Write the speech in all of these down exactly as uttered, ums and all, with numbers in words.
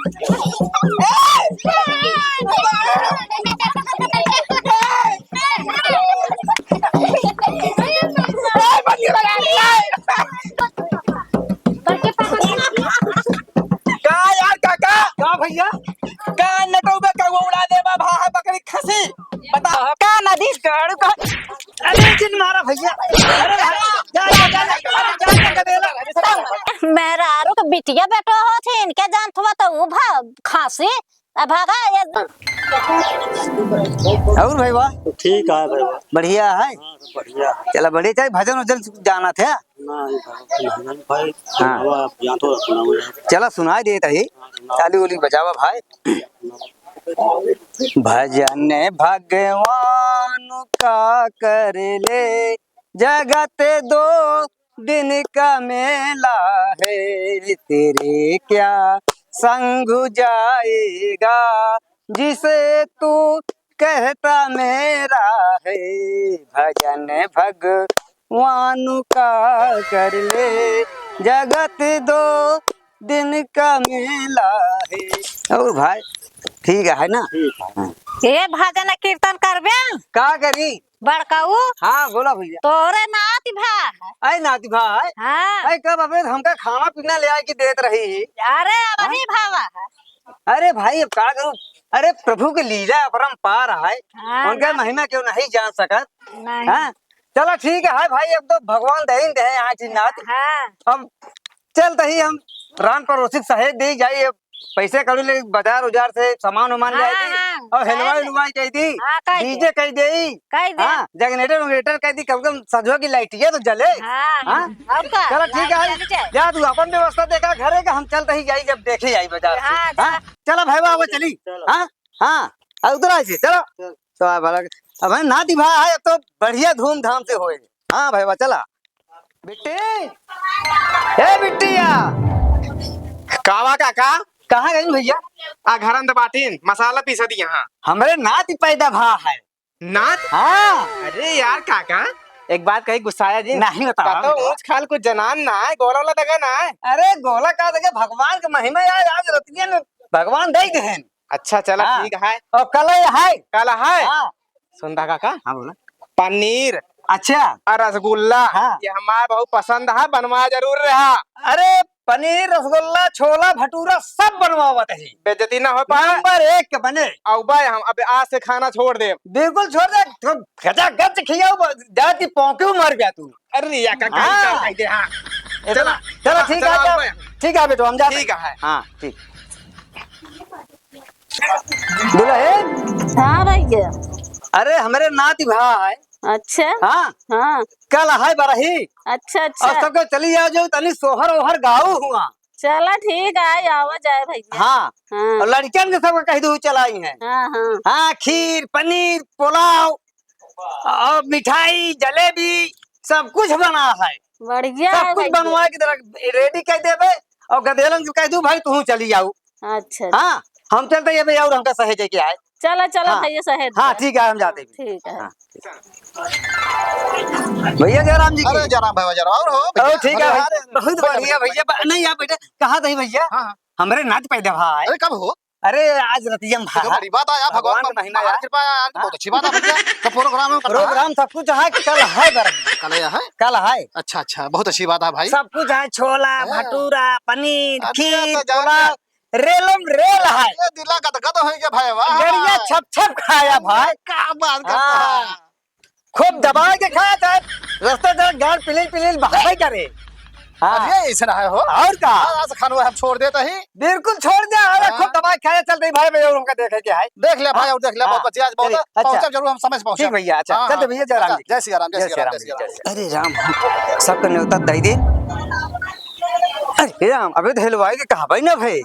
का यार काका? का भैया? का नटौबे का वो उड़ा देबा भा है बकरी खसी? बता। का नदी? गाड़ू का? अरे जिन मारा भैया। अरे भाई, जा, जा, जा, जा, अरे जा, जा, जा, जा, जा। मेहरारू के बिटिया बेटो होत ही, इनके जानत हुआ तो ऊ भा-, खांसी। अब भागा ये। और भाई वाह? ठीक है भाई वाह। बढ़िया है? हाँ, सब बढ़िया है। चला बढ़िया, चाहे भजन वजन जानत है? नहीं भाई, भजन भाई, हाँ। सुनावा, आप जानत हो, सुनावा यार। चला सुनाई देत ही। हाँ, सुनावा। ताली उली बजावा भाई। भजन भगवान का कर ले, जगत दो दिन का मेला है, तेरे क्या संग जाएगा, जिसे तू कहता मेरा है। भजन भगवान का कर ले, जगत दो दिन का मेला है। और भाई, ठीक है ना? ठीक है। हाँ। ए भजन कीर्तन करबे? का करी? बड़काऊ? हाँ, बोला भैया। तोरे नाती भा है। अरे नाती भा है? हाँ। अरे कब अबे हमका खाना पीना ले आए के देत रही? अरे हाँ? अबही भावा है। अरे भाई, अब का करूँ? अरे प्रभु के लीला अपरंपार है। हाँ, उनके ना। महिमा क्यों नहीं जान सकत? नहीं। हाँ? चला ठीक है भाई, अब तो भगवान दहिन दे यहाँ चिन्नात। हाँ। अब चलत ही हम रान परोसिक सहेज दे जाई, अब पैसे कौड़ी ले बाजार उजार से सामान उमान ले आई हाँ, दी, हाँ, और हलवाई ले। हलवाई कह दी, हाँ, कह दी। डीजे कह दी, कह दी। हाँ, जनरेटर वनरेटर कह दी, कम से कम सजवा की लाइटिया तो जले। हाँ, हाँ? और का? चला ठीक है, लाइट जली जाए। जा तू अपन व्यवस्था देखा घरे का, हम चलत ही जाई जब देखे आई बाजार से। हाँ, जा। हाँ? चला भाई बाबा चली। चलो। हाँ? हाँ, आ, उधर आ जी, चलो। चल। तो आ, भला, अब है नाती भा है, अब तो बढ़िया धूमधाम से होए। हाँ भाई, वाह, चला। बिट्टी, ए बिट्टिया। कावा काका? कहाँ गई भैया? आ, घरन त बाटिन, मसाला पीसा दी यहाँ। हमरे नाती पैदा भा है। नात? हाँ। अरे यार काका। एक बात कही, गुस्साया जी। नहीं बतावा। कतो ऊंच खाल कुछ जनान ना है, गोला वाला दगा ना है। अरे गोला का दगा, भगवान के महिमा यार, आज रतिया में भगवान दे देहन। अच्छा, चला, हाँ। ठीक है। और कल है? कल है? हाँ। सुन रहा काका? हाँ, बोला। पनीर। अच्छा। और रसगुल्ला। हाँ। ये हमार बहुत पसंद है, बनवा जरूर रहा। अरे, पनीर, रसगुल्ला, छोला, भटूरा सब बनवावत ही। बेइज्जती ना हो पाए। नंबर एक के बने। अउबा हम अब आज से खाना छोड़ देब। बिल्कुल छोड़ दे। तो गजा गज खियाओ, जाती पौंके मर गया तू। अरे, या का हाँ। काम कर दे, हाँ। ए, चला, चला, ठीक चला, है, अउबा। ठीक है बेटो, हम जाते हैं। ठीक है। हाँ, ठीक। दुल्हन। हाँ भैया। अरे, हमरे नाती भा है। अच्छा। हाँ। हाँ। कल है बरही। अच्छा, अच्छा। और सबके चली आ जाओ, तनी सोहर ओहर गाओ हुआ। चला ठीक है, आवा जाए भैया। हाँ। हाँ। और लड़कियन के सबके कह दू चलाई हैं। हाँ, हाँ। हाँ, खीर, पनीर, पुलाव और मिठाई, जलेबी, सब कुछ बना है। बढ़िया सब है कुछ भैया। बनवा के तेरा ready कर देबे और गदेलन से कह दू, "भाई, तू चली जाऊ।" अच्छा। हाँ, हम चलते हैं भैया, और हमका सहेजे के आए। चला, चला हाँ। भैया, सहेज हाँ, दे। ठीक है, हम जाते हैं। ठीक है। हाँ, ठीक। भैया जयराम जी की। अरे जयराम भैया, जयराम। और हो भैया? और ठीक है अरे, भैया, अरे, बहुत अरे, बढ़िया अरे, भैया। ब-, नहीं, आप बेटे, कहाँ थे भैया? हाँ, हाँ। हमरे नाती पैदा भा है। अरे, कब हो? अरे, आज रतिया में भा। ये तो बड़ी बात है यार, भगवान भगवान का का महीना है। कृपा है यार, हाँ। बहुत अच्छी बात है भैया। तो program में कब है? Program सब कुछ है, कल है बर। कल है? कल है। अच्छा, अच्छा, बहुत अच्छी बात है भाई। सब कुछ है, छोला, हाँ। भटूरा, पनीर, अरे, खीर, तो जान पुलाव, रेलम रेल है। ये दिला गदगद हो गया भाई, वाह। गड़िया छप छप खाया भाई। क्या बात करता हाँ। है। खूब दबा के खाया, चाहे रास्ता जरा गाड़ पिलिल पिलिल बहाए करे। हाँ। अरे, ऐसे ना है हो। और का? हाँ, आज खानवा हम छोड़ देता ही। बिल्कुल छोड़ दे, अरे हाँ। खूब दबा के खाया, चल रही भाई, मैं और उनका देखे के है। देख लिया भाई, हाँ। और देख लिया, हाँ। बहुत बढ़िया, आज बहुत चलिए, अच्छा। पहुंचब जरूर, हम समय से पहुंचब। ठीक भैया, अच्छा, हाँ, चलते हाँ। भैया, जय राम अच्छा, जी। जय सिया राम, जय जय सिया राम, सिया राम, जय सिया राम। अरे राम, सबका न्योता दे दे। अरे राम, अबे तो हलवाई के कहा भाई ना भाई।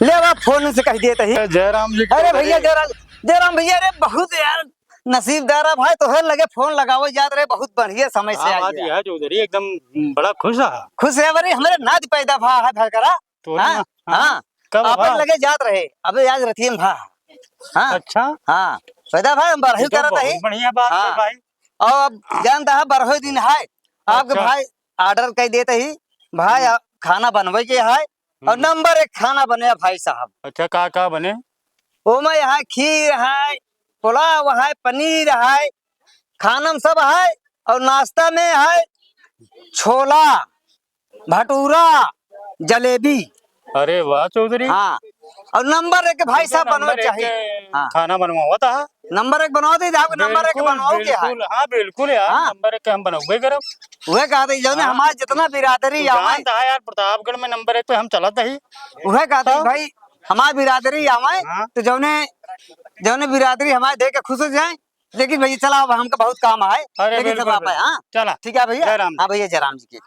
ले अब फोन से कह दिए तही। जय राम जी की अरे भैया, चौधरी। जय राम, जय राम भैया, अरे बहुत यार नसीबदार है भाई, तोहरे लगे फोन लगावे जात रहे, बहुत बढ़िया समय से हाँ, आई बात है। यह है चौधरी, एकदम बड़ा खुश रहा। खुश है, अरे हमरे नाती पैदा भा है भरकरा। तोरे हाँ, ना? हाँ। हाँ। कब अपन भा? लगे जात रहे, अबे आज रतियन भा। हाँ। अच्छा। हाँ, पैदा भा, हम बरही ये तो करत बहुत ही। बढ़िया बात है हाँ। भाई। और अब जानता है, बरहो दिन है, आपके अच्छा। भाई order कह देते ही, भाई, हम्म। आ, खाना बनवे के है, और हम्म। नंबर एक खाना बने भाई साहब। अच्छा, का का बने? ओमे है खीर है, पुलाव है, पनीर है, खाना में सब है। और नाश्ता में है छोला, भटूरा, जलेबी। अरे वाह चौधरी। हाँ, और नंबर एक भाई साहब बनवा चाहिए। हाँ। खाना बनवावत है। नंबर एक बनवा दे, आपके नंबर एक बिल्कुल, बनवाओ के है। बिल्कुल, हाँ, बिल्कुल यार, हाँ। नंबर एक हम बनौबे करब। वह कहा था, जौने हाँ। हमारे जितना बिरादरी तू आवे। जानता है यार, प्रतापगढ़ में नंबर एक पे हम चलत ही। वह कहा था तो? भाई, हमारे बिरादरी आवे, हाँ। तो जौने, जौने बिरादरी हमारे देख के खुश हो जाए। लेकिन भैया, चला, अब हमका बहुत काम है। अरे, लेकिन सब बिल्कुल, आप है, बिल्कुल। हाँ? चला। ठीक है भैया। जय राम। हाँ भैया, जय राम जी की।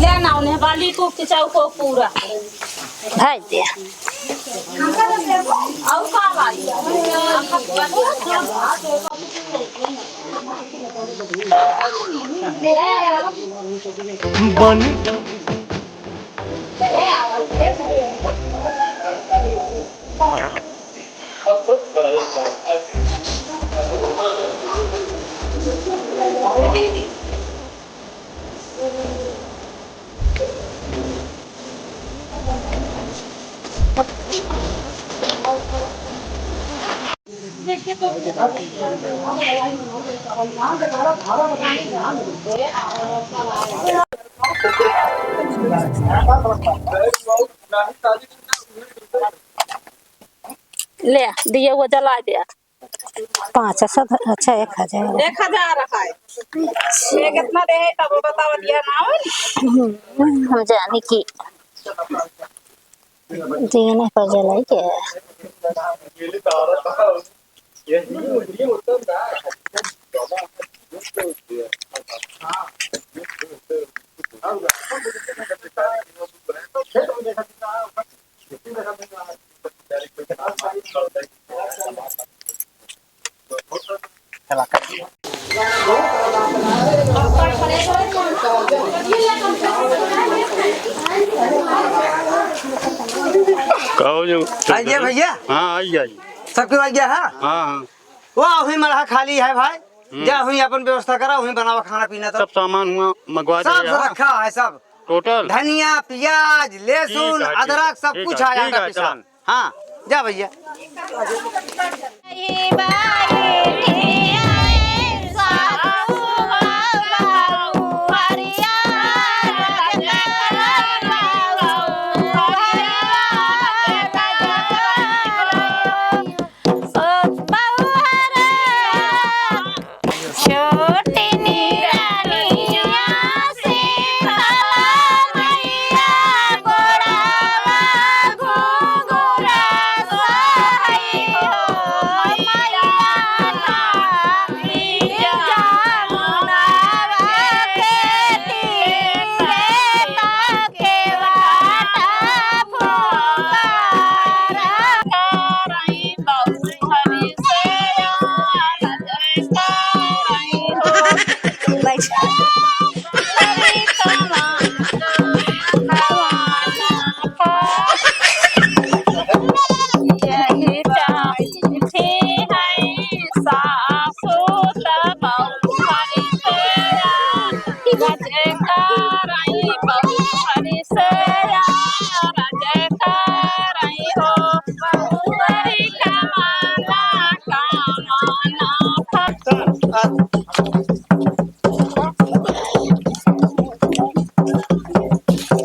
ले ना, उन्हें बाली को खिंचाओ को पूरा। भेज दे। और का भाई? बन ले, दिया हुआ जला दिया। पाँच सौ, अच्छा, एक हजार। एक हजार है। ये कितना दे है, तब बताओ, दिया ना हो। हम्म, हम जाने की। देने पर जलाई के। कहो जो आइए भैया। हाँ, आइए, आइए। सबके आइए, हाँ? हाँ, हाँ। वाह, वही मड़हा खाली है भाई। हम्म। जा, वहीं अपन व्यवस्था करा, वहीं बनावा खाना पीना तो। सब सामान हुआ मंगवा दे सब यहाँ। रखा है सब। टोटल? धनिया, प्याज, लहसुन, ठीक है, ठीक है, अदरक, सब ठीक कुछ है, आया ठीक था है, पिसा। चला। हाँ, जा भैया।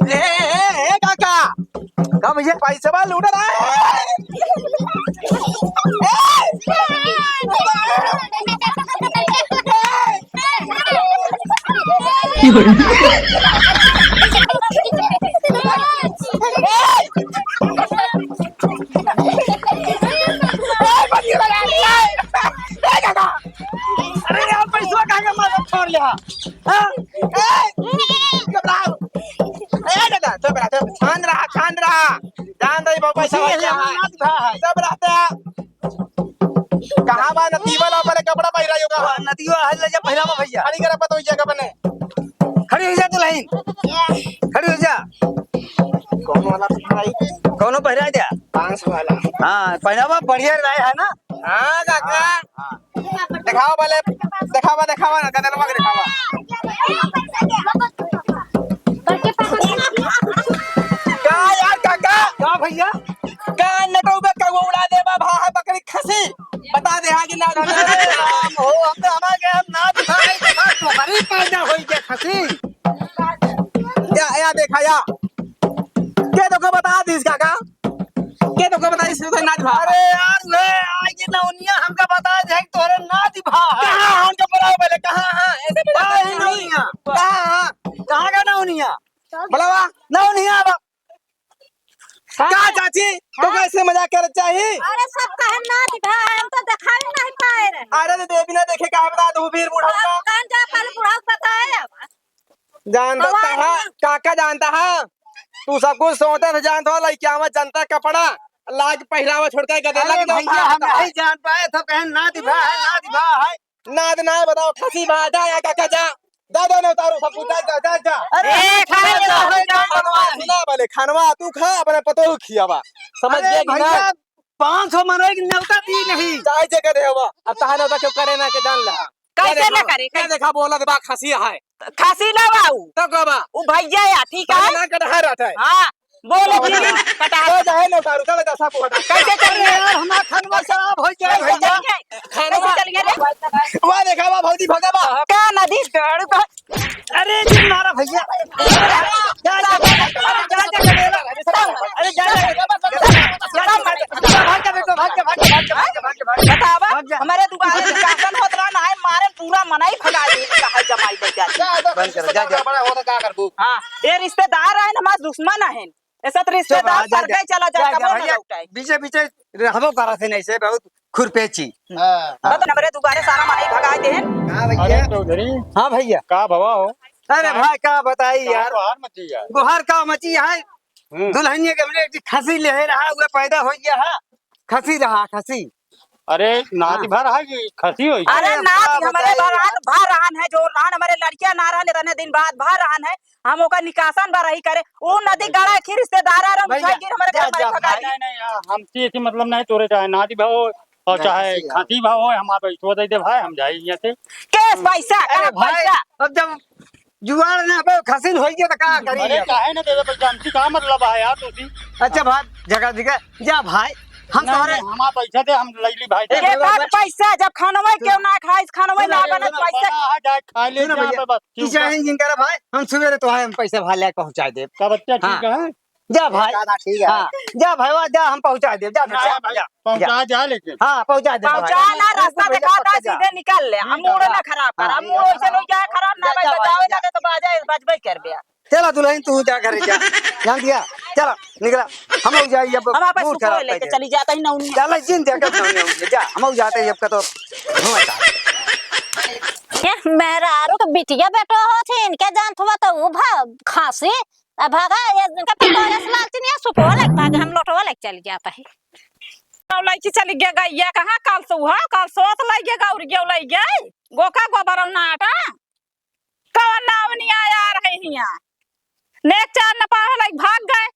ए, ए, ए, काका! का भैया? पैसवा लूट रहा है। अरे यार, पैसवा काहे के मारे छोड़ ले हा? हाँ? ए, घबराओ। ए दादा, चुप रहा, चुप, शांत रहा, शांत रहा। जान दे, बहुत पैसा ये वाला है। नाथ भा है। सब रहते हैं। कहाँ बा नतीबा ला, पहले कपड़ा पहिरा योगा। हाँ, नतीबा है, ले जा पहिरावा भैया। खड़ी करा पतो जगह बने। खड़ी हो जा दुल्हन। खड़ी हो जा। कौन वाला पहिराई? कौनो पहिराई दे। वाला। हाँ, पहनावा बढ़िया रहे है ना? हाँ, काका। हाँ, हाँ। देखावा भले, देखावा, देखावा ना, गदनवा के देखावा। का यार काका? का भैया? का नटौबे का वो उड़ा देबा, भा है बकरी खसी। बता दे हाँ कि ना। अरे राम हो, हम तो हमारे हम ना दिखाई, देखा, तुम्हारी पैदा होई के खसी। या, या देखा या। के तोका बता दीस काका? के तोका बता दीस तोरे नाती भा? अरे यार, वे आज ये नौनिया हमका बता दे कि तोरे नाती भा है। कहाँ है उनका बुलाओ पहले, कहाँ है? ऐसे में बता दे नहीं। नौनिया। कहाँ है? कहाँ का नौनिया? बुलावा। नौनिया बा। का चाची? तो कैसे मजाक कर चाही? अरे सब कहे नाती भा है, हम तो दिखाई नहीं पाए रहे। अरे तो देवी ना देखे का बता दू फिर बुढ़ऊ का। कहाँ जा पहले बुढ़ऊ बताए अब। जानता बाबा। है, काका जानता है, तू सब कुछ सोचत है, जानता है, लइकिया में जनता कपड़ा लाग पहिरावा छोड़ के गदे अरे लग भैया, हम नहीं जान पाए, सब कहें नाती भा है, नाती भा है। नाद ना बताओ, खसी भा, जा, या काका, जा। जा, जा, ना उतारो, सब कुछ, जा, जा, जा, जा। अरे, ए, खाए जा, जा, जा, जा, जा, बनवा, सुना भले, खानवा तू खा, अपने पतोह खियावा। समझ अरे गया कि ना? भैया, पाँच सौ मनई के न्योता दी नहीं। चाहे जे करे हवा, अब तहां न्योता क्यों करे ना के जान ला। कैसे क्या ना देखा, करे, क्या कैसे? देखा बोला दे बा खसी है। खसी ना बा उ। तो का बा? उ भैया या, ठीक है? ना कटहा रहता है। हाँ, बोले तो जी, कटहा। तो जाए ना उतारू, चल जा, सब हटा। कैसे चल अरे गया? यार, हमारा खानवा खराब हो गया कैसे भैया। चल गया? कैसे चल गया रे? वाह, देखा बा, भौजी भगा बा। क्या नदी डर का? अरे, जी मारा भैया। जा, जा, जा, जा, जा, जा, जा, जा, अरे, जा, जा, जा, जा, भाग जा, बेटो, भाग जा, भाग जा, भाग जा, भाग जा, भाग जा, भाग जा, भाग जा। बतावा, भाग जा। हमारे दुकान में शासन होत रहा ना है, मारे पूरा मनाई भगा दे, कहा जमाई ले जा। जा, जा, बंद कर, जा, जा। बड़ा होता का करबू? हाँ, ये रिश्तेदार है ना, हमारे दुश्मन है। ऐसा तो चुप रिश्तेदार रहा, जा, सर जा। गए, चला जा, जा, जा, कबो ना भैया, लौटाए। बीचे, बीचे रहबो करा से नहीं से, बहुत खुरपेची। हाँ। बता ना, मेरे दुकाने सारा मनई भगाए देहेन। हाँ भैया। अरे चौधरी। हाँ भैया। का भवा हो? अरे का? भाई, का बताई का यार। गोहार मची यार? गोहार का मची है? हम्म। दुल्हनिया के हमने एक खसी ले रहा, वो पैदा हो गया है। खसी रहा, खसी। अरे, नाती हाँ। भर है कि खसी होई? अरे, अरे, नाती का हमरे बताई बरात यार। भर रहन है, जो रहन हमरे लड़किया ना रहन, इतने दिन बाद भर रहन है। हम ओकर निकासन बा रही करे। उ नदी गड़ा के रिश्तेदार आ रहा, भैया, उठा गिर हमरे जा, घर में जा, भगा भाई। दी। नहीं, नहीं, हाँ, हम चीज की मतलब नहीं तोरे, चाहे नाती भाव और ना, चाहे खसी, हाँ। खसी भाव हो, हमारा पैसो दे दे भाई, हम जाई यहाँ से। केस पैसा, अरे कहाँ भाई, पैसा? अब जब जुआर ना पे खसिन होई गया तो का करी अरे अब? काहे ना देवे पैसा, हमसे का मतलब है यार तुसी? अच्छा भाई, झगड़ा दिखे, जा भाई, हम नहीं, तोहरे नहीं, हमारा पैसा दे, हम ले ली भाई। ए, के बात पैसा, जब खानवा क्यों ना खाइस, खानवा सुनो, ना सुनो, बनत, सुनो, पैसा बना है, जाए खा ले, सुनो जाए भैया, बस। किसी इंजन करे भाई, हम सुबेरे तोहरे हम पैसा भाई लेके पहुँचा देब। का बच्चा ठीक हाँ। है? जा भाई। दादा, ठीक है। हाँ, जा भाई, वाह, जा, हम पहुँचा देब, जा, ना, जा, भाई, जा, पहुँचा जा। जा लेकिन। हाँ, पहुँचा देब भाई। पहुँचा ना, रास्ता भैया, देखा पक्का था, जा। सीधे निकल ले। हम मूड ना खराब कर, हाँ, हम मूड हाँ, ऐसे लोग जाए खराब ना जा, भाई, जा, बजावे जा। लगे तो बाजा बजबे करबे। चला दुल्हन, तू जा घरे जा। जान दिया? चला, निकला। हम लोग जाई अब, हम आपस मूड सुखो खराब लेके कर दिया। चली जाता ही ना उन्हीं। चला, जिन देखा ना उन्हीं, उन्हीं, जा। हम लोग जाते ही अब का तो धुआं था। ए, मेहरारू के बिटिया बेटो हो थे, इनके जानत हुआ तो उ भा-, खांसी। अब भागा, ये इनका पटोले से लालची नहीं है, सुपो लग भागे, हम लोटो लग चल जाता है। और लड़की चली गया गैया कहाँ, कल से हुआ, कल सोत लग गया, गौर गया लग गया, गोका गोबर और नाटा। कवन नावनी आया रहे हियाँ। नेक चार न पावे लाइक भाग गए।